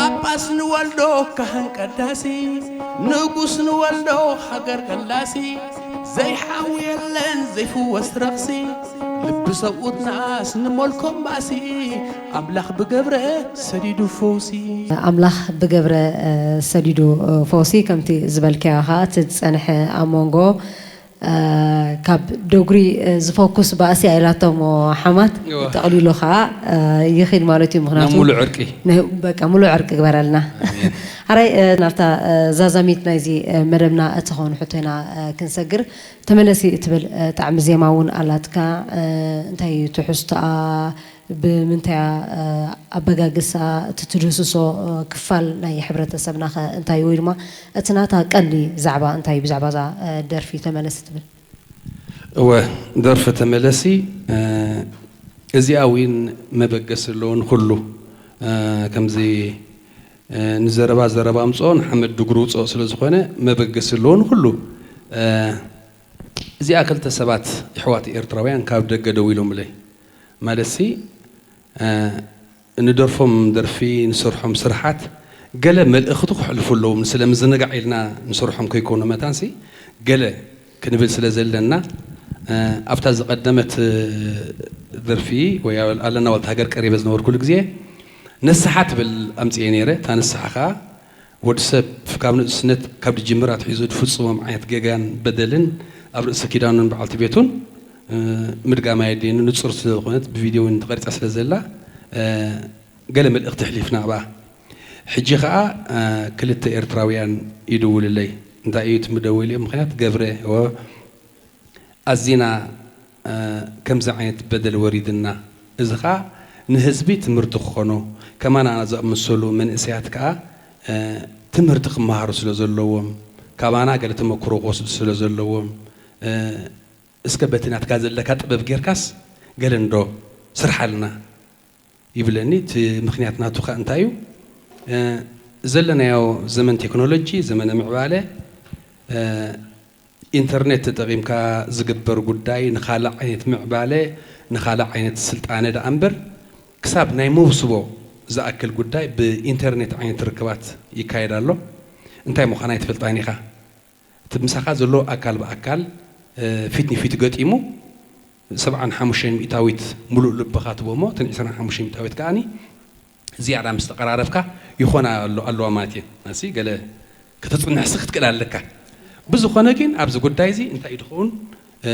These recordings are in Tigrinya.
ጳጳስ ንወልዶ ካህን ቀዳሲ፣ ንጉስ ንወልዶ ሃገር ቀላሲ፣ ዘይሓዊ የለን ዘይፍወስ ረኽሲ፣ ልቢ ሰብኡትናስ ንመልኮም ባእሲ፣ ኣምላኽ ብገብረ ሰዲዱ ፈውሲ። ኣምላኽ ብገብረ፣ እ፣ ሰዲዱ፣ እ፣ ፈውሲ፣ ከምቲ ዝበልካዮ ኸኣ እቲ ዝጸንሐ ኣብ መንጎ፣ እ፣ ካብ ደጉሪ፣ እ፣ ዝፈኩስ ባእሲ ኣይላቶም ሓማት፣ እወ። ጠቕሊሉ ኸኣ፣ እ፣ ይኺድ ማለት እዩ። ናብ ምኽንያቱ ምሉእ ዕርቂ። ነ-፣ በቃ ምሉእ ዕርቂ ግበረልና። ኣሜን። ሓራይ፣ እ፣ ናብታ፣ እ፣ ዛዛሚት ናይዚ፣ እ፣ መደብና እትኸውን ሕቶ ኢና፣ እ፣ ክንሰግር። ተመለሲ እትብል፣ እ፣ ጣዕሚ ዜማ እውን ኣላትካ። እ፣ እንታይ እዩ ትሕዝቶኣ? ብምንታይ እያ፣ እ፣ ኣበጋግሳ እቲ ትድህስሶ፣ እ፣ ክፋል ናይ ሕብረተሰብና ኸ እንታይ እዩ? ወይ ድማ እቲ ናታ ቀንዲ ዛዕባ እንታይ እዩ ብዛዕባ እዛ፣ እ፣ ደርፊ ተመለሲ ትብል? እወ፣ ደርፊ ተመለሲ፣ እ፣ እዚኣ እውን መበገሲ ኣለዎ ንኹሉ። እ፣ ከምዚ፣ እ፣ ንዘረባ ዘረባ ኣምጽኦ፣ ንሓመድ ድጉሪ ውጽኦ ስለ ዝኾነ መበገሲ ኣለዎ ንኹሉ። እ፣ እዚኣ ክልተ ሰባት የሕዋት ኤርትራውያን ካብ ደገ ደዊሎምለይ። ማለትሲ፣ እ፣ ንደርፎም ደርፊ፣ ንሰርሖም ስርሓት ገለ መልእኽቲ ክሕልፉ ኣለዎም። ስለ ምዝንጋዕ ኢልና ንሰርሖም ከይኮኑ መታንሲ ገለ ክንብል ስለ ዘለና፣ እ፣ ኣብታ ዝቐደመት፣ እ፣ ደርፊ ወይ ኣለና ዋልታ ሃገር ቀሪበ ዝነበርኩሉ ግዜ ንስሓ ትብል ኣምጽኤ ነይረ። እታ ንስሓ ከኣ ወዲ ሰብ ካብ ንእስነት ካብ ዝጅምር ኣትሒዙ ዝፍጽሞም ዓይነት ጌጋን በደልን ኣብ ርእሲ ኪዳኑን በዓልቲ ቤቱን፣ እ፣ ምድጋም ኣየድልየኒ፣ ንጹር ስለ ዝኾነት ብቪድዮ እውን ተቐሪጻ ስለ ዘላ፣ እ፣ ገለ መልእኽቲ ኣሕሊፍና ኣብኣ። ሕጂ ኸኣ፣ እ፣ ክልተ ኤርትራውያን ይድውልለይ። እንታይ እዩ እቲ ምደወል ምኽንያት? ገብረ፣ ኦ፣ ኣዚና፣ እ፣ ከምዚ ዓይነት በደል ወሪድና። እዚ ኸኣ ንህዝቢ ትምህርቲ ክኾኖ፣ ከማና ዝኣመሰሉ መንእሰያት ከኣ፣ እ፣ ትምህርቲ ክመሃሩ ስለ ዘለዎም፣ ካባና ገለ ተመክሮ ክወስዱ ስለ ዘለዎም፣ እ፣ እስከ በቲ ናትካ ዘለካ ጥበብ ጌርካስ ገለ እንዶ ስርሓልና ይብለኒ። እቲ ምኽንያት ናቱ ኸኣ እንታይ እዩ? እ፣ ዘለናዮ ዘመን ቴክኖሎጂ፣ ዘመነ ምዕባለ፣ እ፣ ኢንተርኔት ተጠቒምካ ዝግበር ጉዳይ ንኻልእ ዓይነት ምዕባለ፣ ንኻልእ ዓይነት ስልጣነ ደኣ እምበር፣ ክሳብ ናይ መውስቦ ዝኣክል ጉዳይ ብኢንተርኔት ዓይነት ርክባት ይካየድ ኣሎ። እንታይ ምዃና ኣይትፈልጣን ኢኻ። እቲ ምሳኻ ዘሎ ኣካል ብኣካል፣ እ፣ ፊት ንፊት ገጢሙ፣ ሰብዓን ሓሙሽተን ሚእታዊት ምሉእ ልብኻ ትቦ እሞ፣ እተን ዕስራን ሓሙሽተን ሚእታዊት ከኣኒ ዝያዳ ምስ ተቐራረብካ ይኾና ኣሎ-፣ ኣለዋ ማለት እየን። ናሲ ገለ ከተጽንሕሲ ክትክእል ኣለካ። ብዝኾነ ግን ኣብዚ ጉዳይ እዚ እንታይ እዩ ዝኸውን፣ እ፣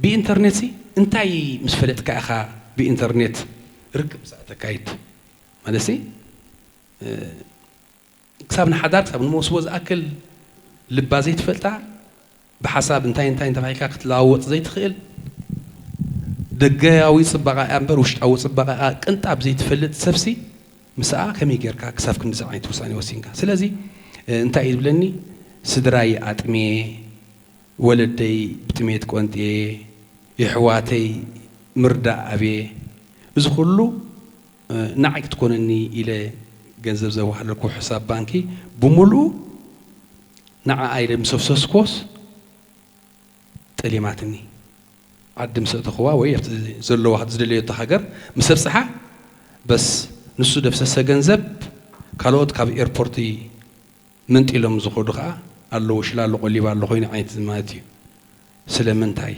ብኢንተርኔት ሲ እንታይ ምስ ፈለጥካ ኢኻ ብኢንተርኔት ርክብ ምስ ኣተካይድ? ማለትሲ፣ እ፣ ክሳብ ንሓዳር፣ ክሳብ ንመውስቦ ዝኣክል ልባ ዘይትፈልጣ፣ ብሓሳብ እንታይ እንታይ ተባሂልካ ክትለዋወጥ ዘይትኽእል፣ ደገያዊ ጽባቐኣ እምበር ውሽጣዊ ጽባቐኣ ቅንጣብ ዘይትፈልጥ ሰብሲ፣ ምስኣ ከመይ ጌርካ ክሳብ ክንድዚ ዓይነት ውሳኔ ወሲንካ? ስለዚ፣ እ፣ እንታይ እዩ ዝብለኒ? ስድራይ ኣጥምየ፣ ወለደይ ብጥሜት ቆንጥየ፣ የሕዋተይ ምርዳእ ኣብየ፣ እዚ ኩሉ፣ እ፣ ንዓይ ክትኮነኒ ኢለ ገንዘብ ዘዋሃለልኩ ሕሳብ ባንኪ ብምሉኡ ንዓኣ ኢለ ምስ ኣፍሰስኩዎስ ጠሊማትኒ። ዓዲ ምስ ኣእተኽዋ ወይ ኣብቲ ዘለዋ ዝደለየቶ ሃገር ምስ ኣብጽሓ፣ በስ ንሱ ደፍሰሰ ገንዘብ ካልኦት ካብ ኤርፖርት መንጢሎም ዝኸዱ ኸኣ ኣለዉ። ሽላሎ ቆሊባ ኣሎ ኮይኑ ዓይነት ማለት እዩ። ስለምንታይ?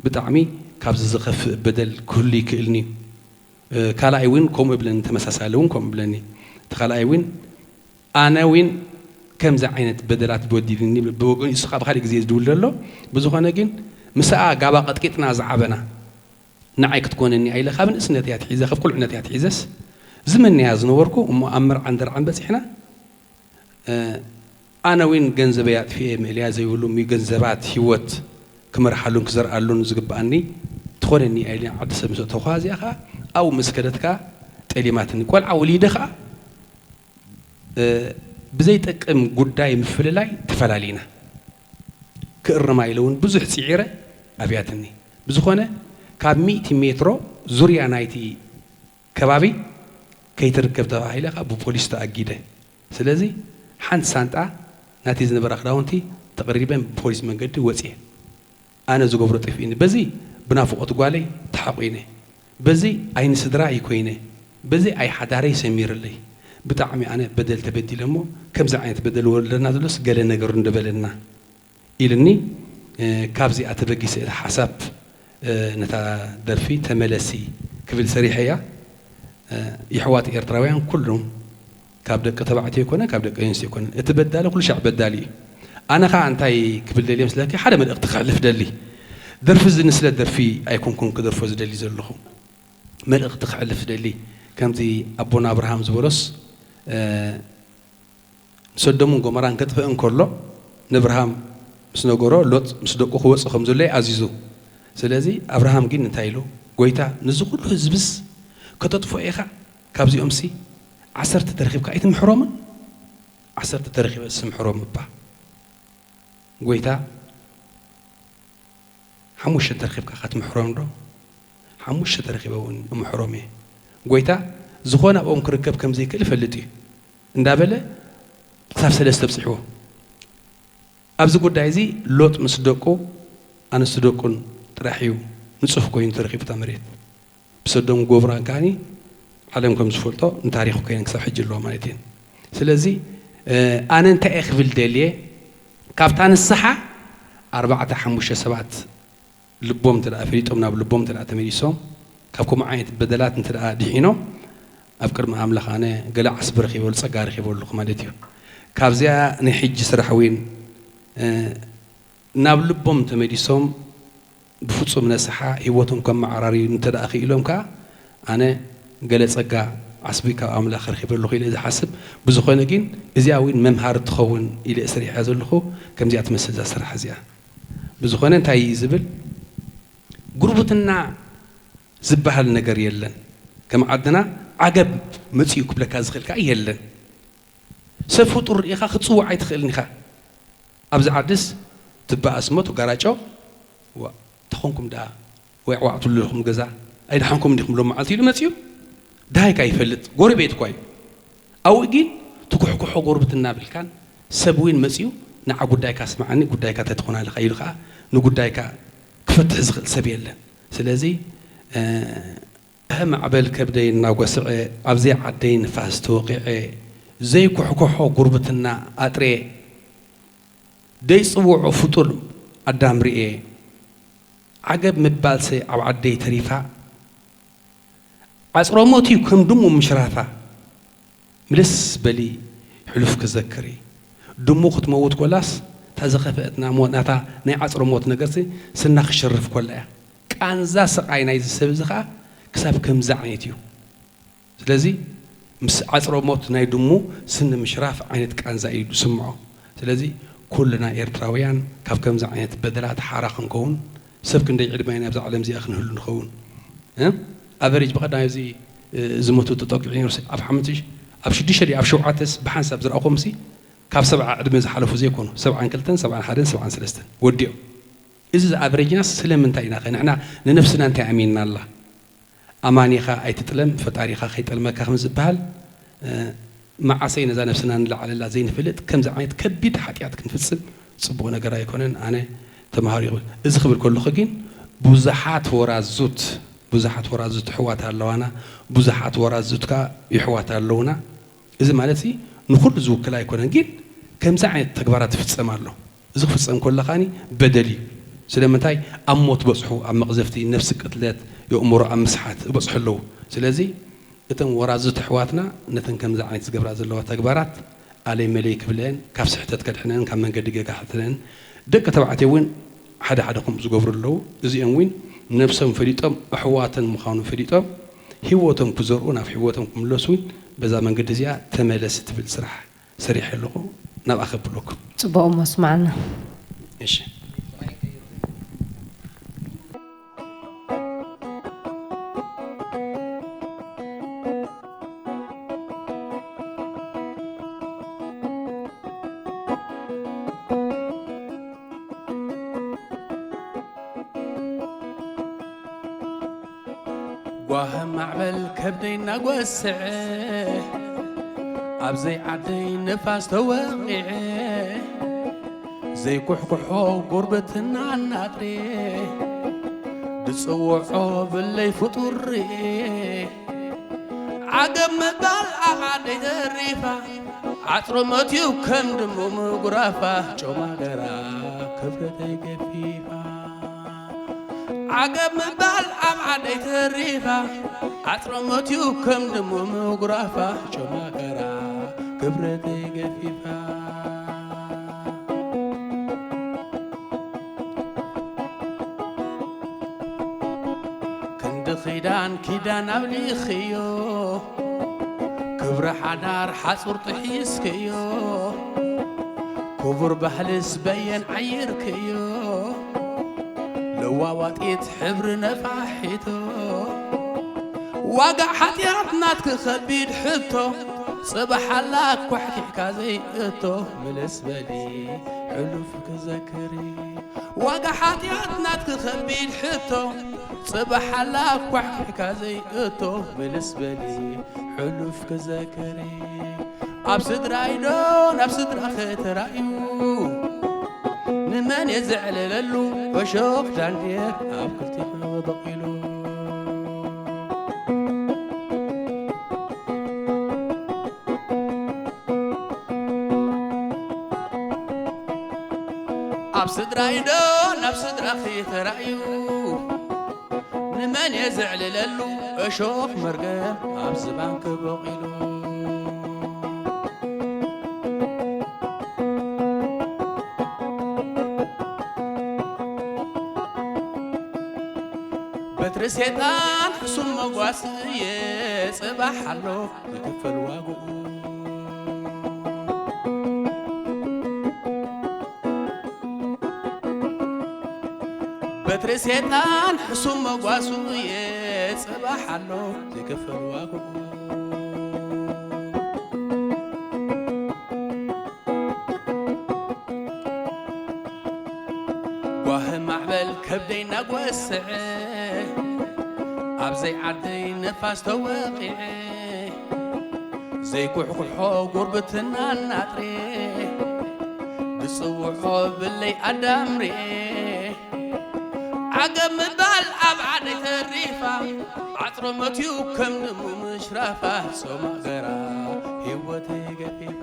ብጣዕሚ ካብዚ ዝኸፍእ በደል ክህሉ ይክእልኒ እዩ። እ፣ ካልኣይ እውን ከምኡ እብለኒ፣ ተመሳሳሊ እውን ከምኡ እብለኒ። እቲ ካልኣይ እውን ኣነ እውን ከምዚ ዓይነት በደላት በዲልኒ ብወገኑ፣ እሱ ካብ ካልእ ግዜ ዝድውል ዘሎ። ብዝኾነ ግን ምስኣ ጋባ ቀጥቂጥና ዝዓበና ንዓይ ክትኮነኒ ኢለ ካብ ንእስነተይ ኣትሒዘ፣ ካብ ቁልዕነተይ ኣትሒዘስ ዝምነያ ዝነበርኩ እሞ ኣብ መርዓን ደርዓን በጺሕና፣ እ፣ ኣነ እውን ገንዘበይ ኣጥፊኤ ምእልያ ዘይብሉ ምዩ ገንዘባት ህይወት ክመርሓሉን ክዘርኣሉን ዝግብኣኒ ትኾነኒ ኢለ ዓዲ ሰብ ምስ ኣተኹዋ፣ እዚኣ ኸኣ ኣብኡ ምስ ከደት ከኣ ጠሊማትኒ። ቆልዓ ወሊደ ኸኣ፣ እ፣ ብዘይጠቅም ጉዳይ ምፍልላይ ተፈላሊና። ክእርማ ኢለ እውን ብዙሕ ጽዒረ፣ ኣብያትኒ። ብዝኾነ ካብ ሚእቲ ሜትሮ ዙርያ ናይቲ ከባቢ ከይትርከብ ተባሂለ ካብ ብፖሊስ ተኣጊደ። ስለዚ ሓንቲ ሳንጣ ናተይ ዝነበራ ክዳውንቲ ተቐሪበን ብፖሊስ መንገዲ ወፅየ። ኣነ ዝገብሮ ጠፊእኒ። በዚ ብናፍቖት ጓለይ ተሓቑነ። በዚ ዓይኒ ስድራ ይኮይነ። በዚ ኣይ ሓዳረይ ሰሚርለይ፣ ብጣዕሚ ኣነ በደል ተበዲለ እሞ ከምዚ ዓይነት በደል ወርደና ዘሎስ ገለ ነገር እንደበለና ኢልኒ። ካብዚኣ ተበጊሰ እታ ሓሳብ ነታ ደርፊ ተመለሲ ክብል ሰሪሐያ። የሕዋት ኤርትራውያን ኩሉም ካብ ደቂ ተባዕትዮ ይኮነ ካብ ደቂ ኣንስትዮ ይኮነ እቲ በዳሊ ኩሉ ሻዕ በዳሊ እዩ። ኣነ ከዓ እንታይ ክብል ደልየ ምስለኪ ሓደ መልእክቲ ክሕልፍ ደሊ። ደርፊ እዚ ንስለ ደርፊ ኣይኮንኩን ክደርፎ ዝደሊ ዘለኹ። መልእኽቲ ክሕልፍ ደሊ። ከምዚ ኣቦና ኣብርሃም ዝበሎስ፣ እ፣ ንሰዶምን ጎመራን ከጥፍእ እንከሎ፣ ንኣብርሃም ምስ ነገሮ፣ ሎጥ ምስ ደቁ ክወጽእ ከም ዘሎ እዩ ኣዚዙ። ስለዚ ኣብርሃም ግን እንታይ ኢሉ? "ጎይታ፣ ነዚ ኩሉ ህዝብስ ከተጥፍኦ ኢኻ? ካብዚኦምሲ ዓሰርተ ተረኺብካ ኣይትምሕሮምን? ዓሰርተ ተረኺበስ ምሕሮም እባ። ጎይታ፣ ሓሙሽተ ተረኺብካ ክትምሕሮም ዶ? ሓሙሽተ ተረኺበ እውን እምሕሮም እየ። ጎይታ፣ ዝኾነ ኣብኦም ክርከብ ከም ዘይክእል እፈልጥ እዩ" እንዳበለ ክሳብ ሰለስተ ኣብጺሕዎ። ኣብዚ ጉዳይ እዚ ሎጥ ምስ ደቁ ኣንስቲ ደቁን ጥራሕ እዩ ንጹህ ኮይኑ ተረኺቡ እታ መሬት። ብሰዶም ጎብራን ከኣኒ ዓለም ከም ዝፈልጦ ንታሪኽ ኮይነን ክሳብ ሕጂ ኣለዋ ማለት እየን። ስለዚ፣ እ፣ ኣነ እንታይ እየ ክብል ደልየ፣ ካብታ ንስሓ ኣርባዕተ ሓሙሽተ ሰባት ልቦም እንተ ደኣ ፈሊጦም፣ ናብ ልቦም እንተ ደኣ ተመሊሶም፣ ካብ ከምኡ ዓይነት በደላት እንተ ደኣ ድሒኖም፣ ኣብ ቅድሚ ኣምላኽ ኣነ ገለ ዓስቢ ረኺበሉ፣ ጸጋ ረኺበ ኣለኹ ማለት እዩ። ካብዚኣ ናይ ሕጂ ስራሕ እውን፣ እ፣ ናብ ልቦም ተመሊሶም፣ ብፍጹም ነስሓ ህይወቶም ከመዓራርዩ እንተ ደኣ ክኢሎም ከኣ፣ ኣነ ገለ ጸጋ ዓስቢ ካብ ኣምላኽ ረኺበ ኣለኹ ኢለ ዝሓስብ። ብዝኾነ ግን፣ እዚኣ እውን መምሃሪ ትኸውን ኢለ እየ ሰሪሐያ ዘለኹ። ከምዚኣ ትመስል እዛ ስራሕ እዚኣ። ብዝኾነ እንታይ እዩ ዝብል፣ ጉርብትና ዝበሃል ነገር የለን። ከም ዓድና ዓገብ መጺኡ ክብለካ ዝኽእል ከኣ የለን። ሰብ ፍጡር ርኢኻ ክትጽውዕ ኣይትኽእልን ኢኻ። ኣብዚ ዓድስ ትበኣስ እሞ ትጋራጮ፣ "ዋእ፣ ተኾንኩም ደኣ ወይ ኣዕዋዕ ትብሉ ኣለኹም ገዛ፣ ኣይደሓንኩም ዲኹም ሎም መዓልቲ?" ኢሉ መጺኡ። ደሃይካ ይፈልጥ፣ ጎረቤት እኳ እዩ። ኣብኡ ግን ትኩሕኩሖ ጎርብትና ብልካን፣ ሰብ እውን መጺኡ፣ "ንዓ ጉዳይካ ስምዓኒ፣ ጉዳይካ ተትኾን ኣለኻ" ኢሉ ኸኣ ንጉዳይካ ክፈትሕ ዝኽእል ሰብ የለን። ስለዚ፣ እ፣ ማዕበል ከብደይ እናጎስዐ፣ ኣብ ዘይዓደይ ንፋስ ተወቒዐ፣ ዘይኩሕኩሖ ጉርብትና ኣጥርየ፣ ዘይጽውዖ ፍጡር ኣዳም ርኤ፣ ዓገብ ምባልሰ ኣብ ዓደይ ተሪፋ፣ ዓጽረሞት እዩ ከም ድሙ ምሽራፋ። ምልስ በሊ ሕሉፍ ክዘክሪ። ድሙ ክትመውት ኮላስ፣ እታ ዝኸፍአትና ሞ-፣ ናታ ናይ ዓጽረሞት ነገርሲ ስና ክሽርፍ ኮላ እያ። ቃንዛ ስቓይ ናይዚ ሰብ እዚ ኸኣ ክሳብ ከምዚ ዓይነት እዩ። ስለዚ ምስ ዓጽረሞት ናይ ድሙ ስኒ ምሽራፍ ዓይነት ቃንዛ እዩ ዝስምዖ። ስለዚ ኩልና ኤርትራውያን ካብ ከምዚ ዓይነት በደላት ሓራ ክንከውን፣ ሰብ ክንደይ ዕድመ ኢና ኣብዛ ዓለም እዚኣ ክንህሉ ንኸውን? እ? ኣቨሬጅ ብቐዳማይ እዚ፣ እ፣ ዝሞቱ ተጠቂዑ ነይሩ። ኣብ ሓንቲ ሽ-፣ ኣብ ሽዱሽተ ድዩ ኣብ ሸውዓተስ ብሓንሳብ ዝረኣኹምሲ ካብ ሰብዓ ዕድመ ዝሓለፉ ዘይኮኑ፣ ሰብዓን ክልተን፣ ሰብዓን ሓደን፣ ሰብዓን ሰለስተን ወዲኦም። እዚ ዝኣቨሬጅና ስለምንታይ ኢና ኸ ንሕና ንነፍስና እንታይ ኣሚንና ኣላ? ኣማኒኻ ኣይትጥለም፣ ፈጣሪኻ ከይጠልመካ ከም ዝበሃል፣ እ፣ መዓሰይ ነዛ ነፍስና ንለዓለላ ዘይንፈልጥ፣ ከምዚ ዓይነት ከቢድ ሓጢኣት ክንፍጽም ጽቡቕ ነገር ኣይኮነን። ኣነ ተምሃሮ ይኽብል። እዚ ክብል ከለኹ ግን ብዙሓት ወራዙት፣ ብዙሓት ወራዙት ኣሕዋት ኣለዋና፣ ብዙሓት ወራዙት ከኣ የሕዋት ኣለዉና። እዚ ማለት ሲ ንኹሉ ዝውክል ኣይኮነን፣ ግን ከምዚ ዓይነት ተግባራት ይፍጸም ኣሎ። እዚ ክፍጸም ከሎ ከኣኒ በደል እዩ። ስለምንታይ? ኣብ ሞት በጽሑ፣ ኣብ መቕዘፍቲ፣ ነፍሲ ቅትለት፣ የእምሮ ኣብ ምስሓት ይበጽሑ ኣለዉ። ስለዚ እተን ወራዙት ኣሕዋትና ነተን ከምዚ ዓይነት ዝገብራ ዘለዋ ተግባራት ኣለይ መለይ ክብለአን፣ ካብ ስሕተት ከድሕነን፣ ካብ መንገዲ ጌጋ ከድሕነን፣ ደቂ ተባዕትዮ እውን ሓደ ሓደ ከምኡ ዝገብሩ ኣለዉ። እዚኦም እውን ነብሶም ፈሊጦም፣ ኣሕዋተን ምዃኑ ፈሊጦም፣ ህይወቶም ክዘርኡ፣ ናብ ህይወቶም ክምለሱ እውን በዛ መንገዲ እዚኣ ተመለስ ትብል ስራሕ ሰሪሐ ኣለኹ። ናብኣ ከብለኩም። ጽቡቕ እሞ ስምዓና። እሺ። ጓህ ማዕበል ከብደይ እናጎስዐ፣ ኣብ ዘይዓደይ ንፋስ ተወቒዐ፣ ዘይኩሕኩሖ ጉርብትና እናጥሬ፣ ዝጽውዖ ብለይ ፍጡር ርኤ፣ ዓገብ ምባል ኣብ ዓደይ ተሪፋ፣ ዓጽሮ መትዩ ከም ድሙ ምጉራፋ፣ ጮማ ገራ ክብረተይ ገፊፋ። ዓገብ ምባል ኣብ ዓደይ ተሪፋ፣ ዓጽሮ መትዩ ከም ድሙ ምጉራፋ፣ ጮማ ገራ ክብረተይ ገፊፋ። ክንዲ ኪዳን ኪዳን ኣውሊኽዮ፣ ክብሪ ሓዳር ሓጹር ጥሒስክዮ፣ ክቡር ባህልስ በየን ዓይርክዮ፣ ለዋዋጢት ሕብሪ ነፋሒቶ። ዋጋ ሓጢኣት ናትኪ ከቢድ ሕቶ፣ ጽባሕ ኣላ ኳሕኪሕካ ዘይእቶ፣ ምልስ በሊ ሕሉፍ ክዘክሪ። ዋጋ ሓጢኣት ናትኪ ከቢድ ሕቶ፣ ጽባሕ ኣላ ኳሕኪሕካ ዘይእቶ፣ ምልስ በሊ ሕሉፍ ክዘክሪ። ኣብ ስድራይ ዶ ናብ ስድራኺ ተራእዩ፣ ንመን እየ ዘዕልለሉ፣ እሾኽ ዳንዴር ኣብ ክልቲኡ በቂሉ። ኣብ ስድራይ ዶ ናብ ስድራኺ ተራእዩ፣ ንመን እየ ዘዕልለሉ፣ እሾኽ መርገም ኣብ ዝባንኪ በቂሉ። በትሪ ሴጣን ሕሱም መጓስ እየ፣ ጽባሕ ኣሎ ዝክፈል ዋግኡ። በትሪ ሴጣን ሕሱም መጓሱ እየ፣ ጽባሕ ኣሎ ዝክፈል ዋግኡ። ጓህ ማዕበል ከብደይ እናጎስዐ፣ ኣብ ዘይዓደይ ነፋስ ተወቂዐ፣ ዘይኩሕኩሖ ጉርብትና እናጥሬ፣ ዝጽውዖ ብለይ ኣዳም ርኤ። ዓገብ ምባል ኣብ ዓደይ ተሪፋ፣ ዓጽሮ መትዩ ከም ድሙ ምሽራፋ፣ ጾማ ገራ ህይወተይ ገፊፋ።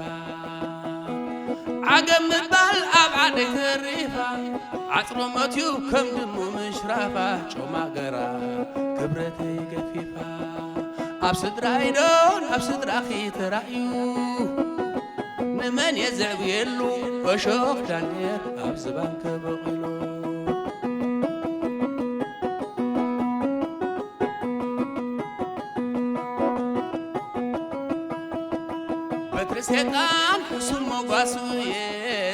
ዓገብ ምባል ኣብ ዓደይ ተሪፋ፣ ዓጽሮ መትዩ ከም ድሙ ምሽራፋ፣ ጮማ ገራ ክብረተይ ገፊፋ። ኣብ ስድራይ ዶ ናብ ስድራኺ ተራእዩ፣ ንመን እየ ዘዕብየሉ፣ እሾኽ ዳንዴር ኣብ ዝባን ተበቒሉ። በትሪ ሴጣን ሕሱም መጓሱ እየ፣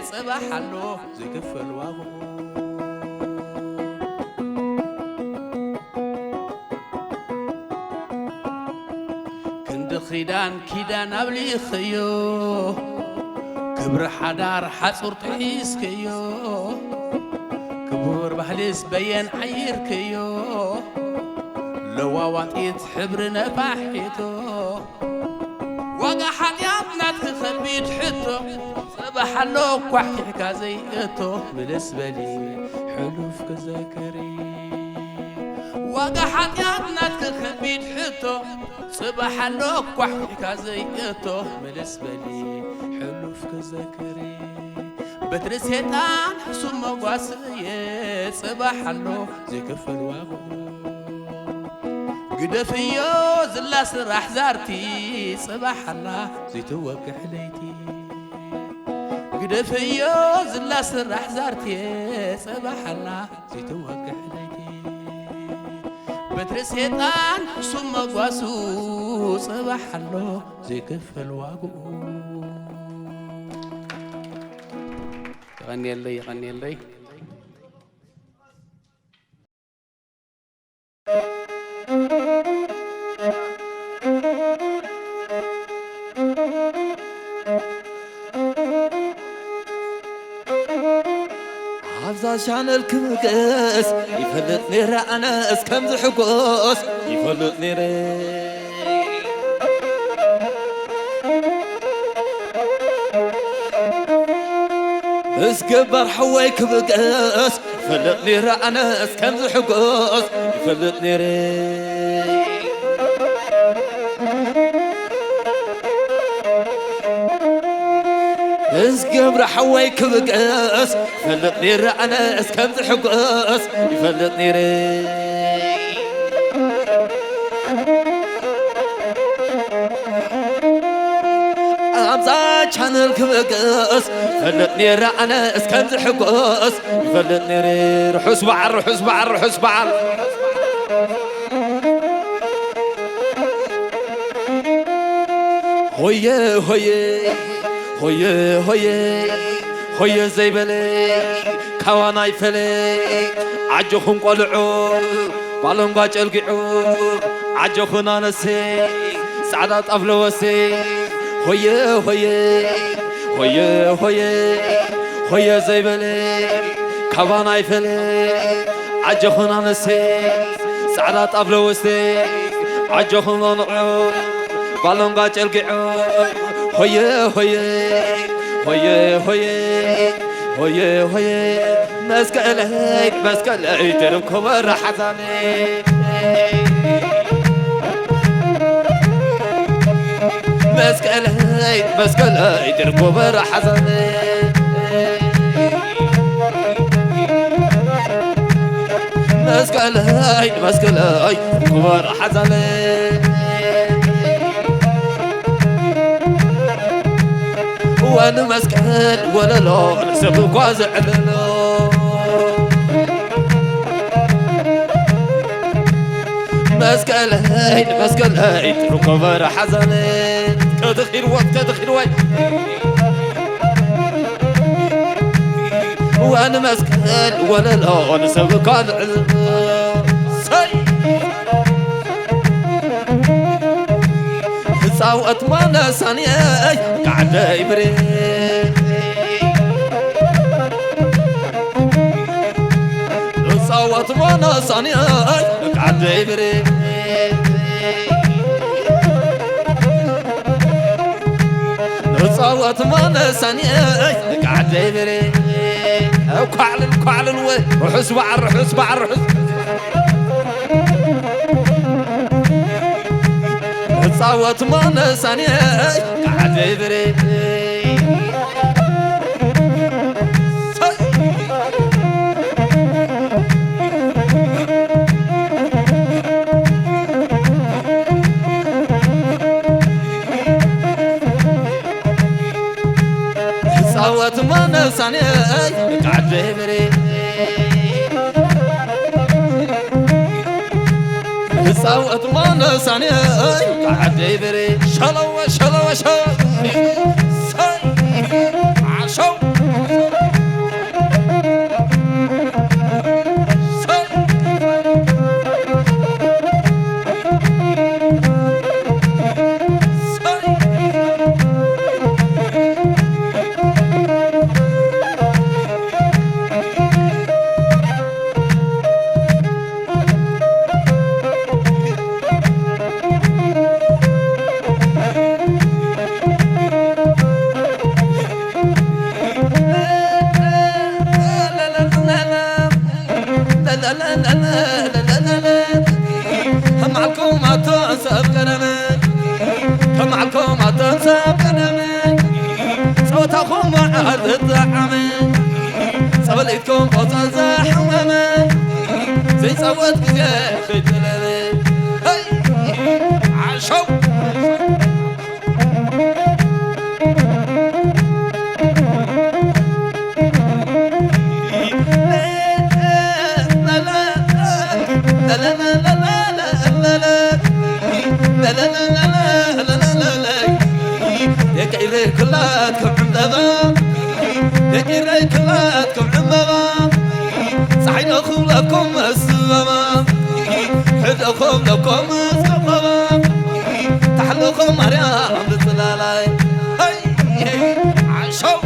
ጽባሕ ኣሎ ዘይክፈል ዋግኡ። ክንዲ ኪዳን ኪዳን ኣብሊኽዮ፣ ክብሪ ሓዳር ሓጹር ጥሒስክዮ፣ ክቡር ባህልስ በየን ዓይርክዮ፣ ለዋዋጢት ሕብሪ ነፋሒቶ። ዋጋ ሓጢኣት ናትኪ ከቢድ ሕቶ፣ ጽባሕ ኣሎ ኳሕኪሕካ ዘይእቶ፣ ምልስ በሊ ሕሉፍ ክዘክሪ። ዋጋ ሓጢኣት ናትኪ ከቢድ ሕቶ፣ ጽባሕ ኣሎ ኳሕኪሕካ ዘይእቶ፣ ምልስ በሊ ሕሉፍ ክዘክሪ። በትሪ ሴጣን ሕሱም መጓስየ፣ ጽባሕ ኣሎ ዘይክፈል ዋግኡ። ግደፍዮ ዝላ ስራሕ ዛርቲ፣ ጽባሕ ኣላ ዘይትወግሕ ለይቲ። ግደፍዮ ዝላ ስራሕ ዛርቲ፣ ጽባሕ ኣላ ዘይትወግሕ ለይቲ። በትሪ ሴጣን ሕሱም መጓሱ፣ ጽባሕ ኣሎ ዘይክፈል ዋግኡ። የቐንየለይ፣ የቐንየለይ። ኣብዛ ቻነል ክብገስ ይፈልጥ ነይረ፣ ኣነስ ከም ዝሕጎስ ይፈልጥ ነይረ። ምስ ገባር ሓወይ ክብገስ ይፈልጥ ነይረ፣ ኣነስ ከም ዝሕጎስ ይፈልጥ ነይረ። ገብረ ሓወይ ክብገስ ይፈልጥ ነይረ ኣነ እስከም ዝሕጎስ ይፈልጥ ነይረ። ኣብዛ ቻነል ክብገስ ይፈልጥ ነይረ ኣነ እስከም ዝሕጎስ ይፈልጥ ነይረ። ርሑስ በዓል፣ ርሑስ በዓል፣ ርሑስ በዓል። ሆየ ሆየ ሆየ ሆየ ሆየ ዘይበለ ካባና ይፈለ። ዓጆኹም ቆልዑ ባሎንጓ ጨልጊዑ። ዓጆኹን ኣነሴ ጻዕዳ ጣፍ ለወሴ። ሆየ ሆየ ሆየ ሆየ ሆየ ዘይበለ ካባና ይፈለ። ዓጆኹን ኣነሴ ጻዕዳ ጣፍ ለወስቴ። ዓጆኹም ኣንዑ ባሎንጋ ጨልጊዑ። ሆየ ሆየ ሆየ ሆየ ሆየ ሆየ መስቀለይ መስቀለይ ትርኮበ ረሓዛነ። መስቀለይ መስቀለይ ትርኮበ ረሓዛነ። መስቀለይ መስቀለይ ክቡር ሓዛለ። ወንመስቀል ወለሎ ንሰብ እኳ ዘዕለሎ። መስቀለይ መስቀለይ ትርኮበ ሓዛለ። ከተኺልወት ከተኺልወይ ወንመስቀል ወለሎ ንሰብካ ንዕዝብ። ሰይ! ህፃወት ማነሳንየይ ካዕደይ ብሬ። ህፃወት ማነሳንየይ ካዕደይ ብሬ። ንጻወት ማነሳኒ። ደቂ ዓደይ በሬ። ኳዕልል ኳዕልል ወ-፣ ርሑስ በዓል ርሑስ በዓል ርሑስ። ንጻወት ማነሳኒ። ደቂ ዓደይ በሬ። ጻወት ማነሳኔ። ደቂ ዓደይ በሬ። ጻወት ማነሳኔ። ደቂ ዓደይ በሬ። ሸለወ ሸለወ ሸለወ። ዓሸው። ከማልኩም ኣቶም ሰብ ቀደመ፣ ከማልኩም ኣቶም ሰብ ቀደመ፣ ጸወታኹም መዓር ዝጠዓመ፣ ጸበል ኢድኩም ቆጸል ዘሓመመ፣ ዘይጸወት ግዜ ከይጠለበ። ሄይ! ዓሸው! ደቂ ኢረይ ክላትኩም ዕምበባ፣ ደቂ ኢረይ ክላትኩም ዕምበባ፣ ጸሓይ ንኽብለኩም መስበባ፣ ሕደኹም ለኩም መስከበባ፣ ታሕልኹም ማርያም ብጽላላይ። ሄይ! ዓሸው!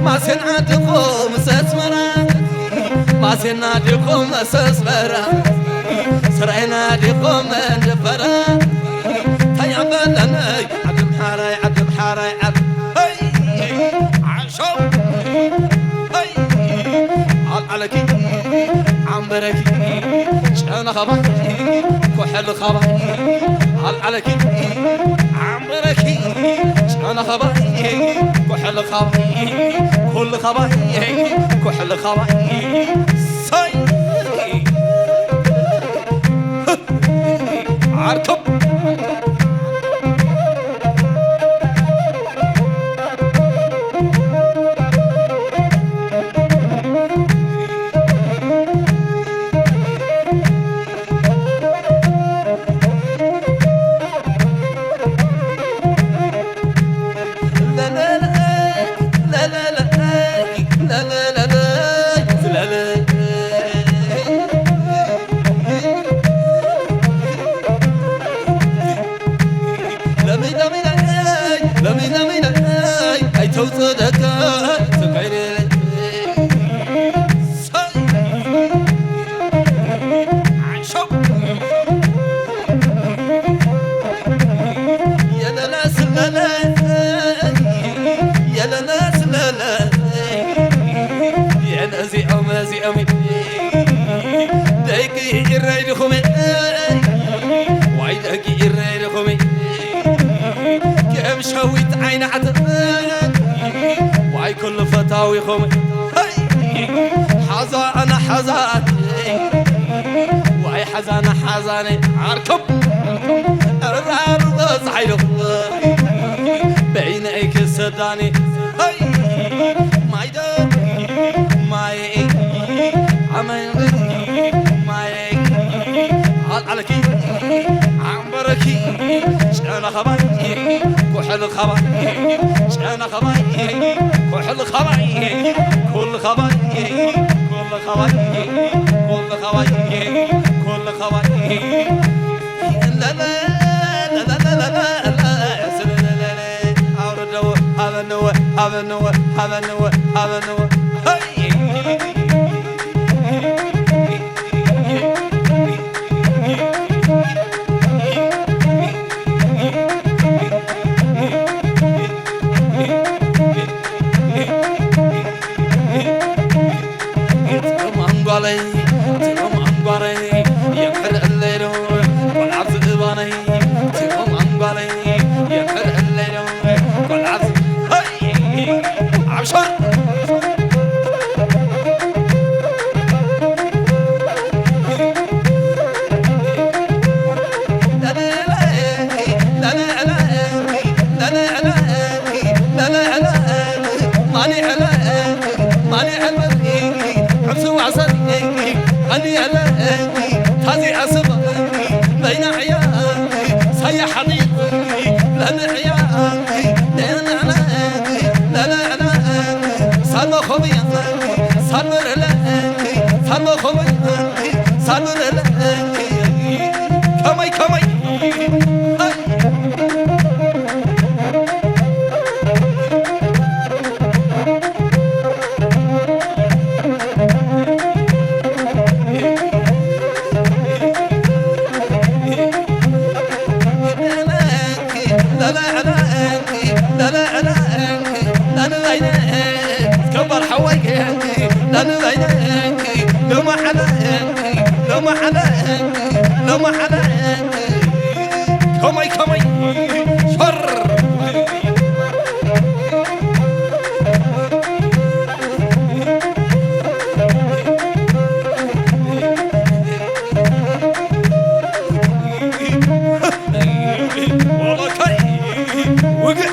ማሴና ዲኹም ሰስመራ፣ ማሴና ዲኹም ሰስመራ፣ ስራይና ዲኹም እንድፈራ፣ ታያበለነይ ዓዲ ምሓራይ፣ ዓዲ ምሓራይ፣ ዓዲ፣ ሄይ! ዓሸው! ሄይ! በረኪ ጨና ኻባይ ኩሕሊ ኻባይ ኣልዓለኪ ዓምበረኪ ጨና ኻባይ ኩሕሊ ኻባይ ኩሉ ኻባይ ኩሕሊ ኻባይ ሳይ ዓርከብ እዚኦም እዚኦም ደቂ ኢረይ ድኹም ዋይ ደቂ ኢረይ ድኹም ከም ሸዊት ዓይናዕት ዋይ ኩሉ ፈታዊኹም ሓዛ ኣነ ሓዛ ዋይ ሓዛነ ሓዛነ ዓርኩም ራሩ ፀሓይ ዶ በይነይ ክሰዳኒ ማይ ዶ ማይ ኣመን ማይ ኣልዓለኪ ዓምበረኪ ጨና ኸባይ ኩሕል ኸባይ ጨና ኸባይ ኩሕል ኸባይ ኩል ኸባይ ኩል ኸባይ ኩል ኸባይ ኩል ኸባይ ለለ ለለ ለለ ለለ አውርደው ሀበንወ ሀበንወ ሀበንወ ሀበንወ ሀይ ትማንጓለይ ትማንጓለይ የምሕር እለይ ዶ ቆልዓት ዝእባነይ ትማንጓለይ የምሕር እለይ ዶ ቆልዓት ሀይ ዓብሸር ሳልመ ኾመይ ሳልመ ረለ ሳልመ ኾመይ ሳልመ ረለ ከመይ ከመይ ከመይ ከመይ ሸር ወበከይ ውግእ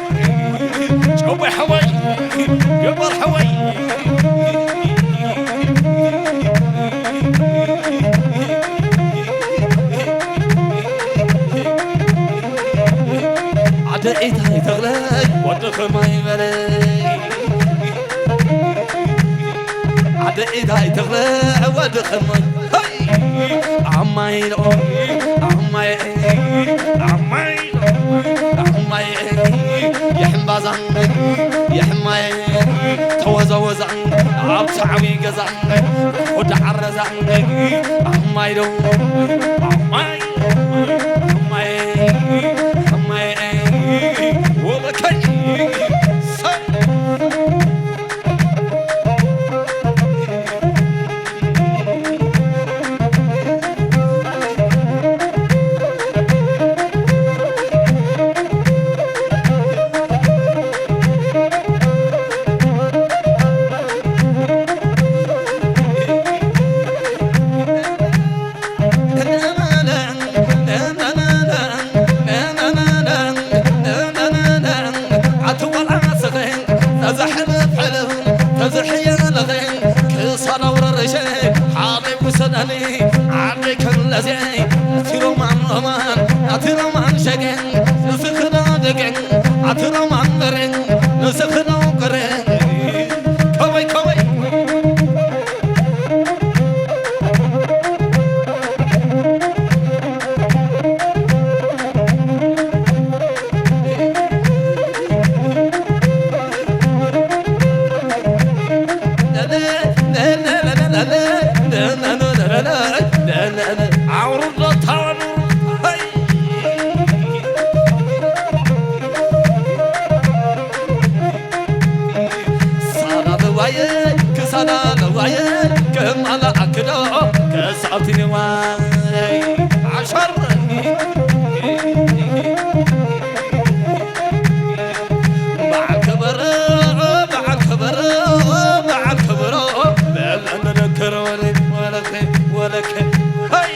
ጨቦይ ሓወይ ገባር ሓወይ ዓደ ኤታይ ተኽለይ ወዲ ኸማይ በለይ ዓደ ኤታይ ተኽለ ወዲ ኸማይ ዓማይ ኢሎም ዓማይ ዓማይ ዓማይ ዓማይ የሕምባዛ የሕማይ ተወዛወዛ ኣብቲ ዓብዪ ገዛ ወዲ ዓረዛ ዓማይ ዶ ዓማይ ዓማይ ዓማይ ወበከይ ሰ ኣቲ ሮማን ሮማን ኣቲ ሮማን ሸገን ንስኽና ደገን ኣቲ ሮማን በረን ንስኽና ቀረን ከወይ ከወይ ኣውርዶ ታወኑ ሀይ ሳራ ለዋየ ክሳዳ ለዋየ ከማላ ኣክዶ ከሳብትንዋይ ዓሻር በዓል ከበሮ በዓል ከበሮ በዓል ከበሮ በል እንነከር ወለ ወለከ ወለከ ሀይ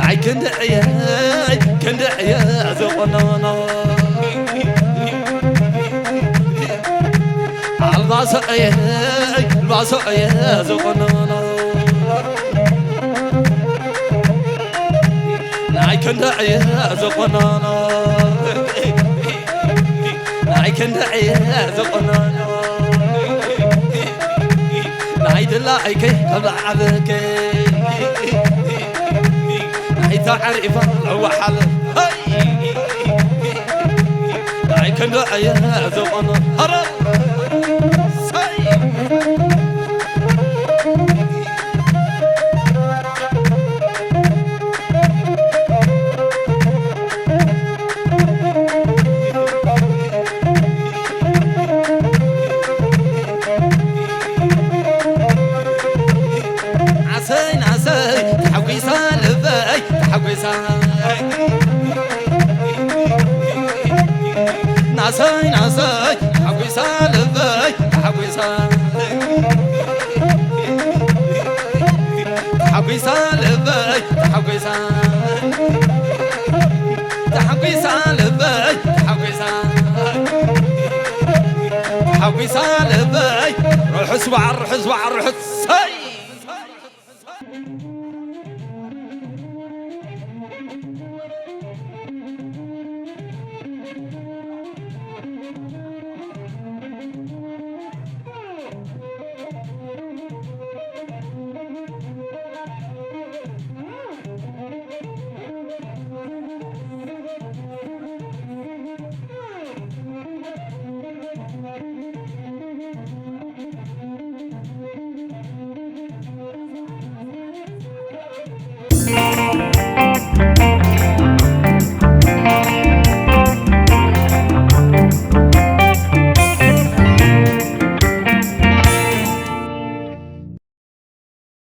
ኣይ ክንዲ ዕየ ክንዲ ዕየ ዝቆነኖ ኣልባሶ ዕየ ኣልባሶ ዕየ ዝቆነኖ ናይ ክንዲ ዕየ ዝቆነኖ ናይ ክንዲ ዕየ ዝቆነኖ ናይ ድላይከ ከብዓልከ ናይ ተዓሪፋ ለዋሓለ ናይ ክንዲ ዕየ ዝቆነኖ ሀረ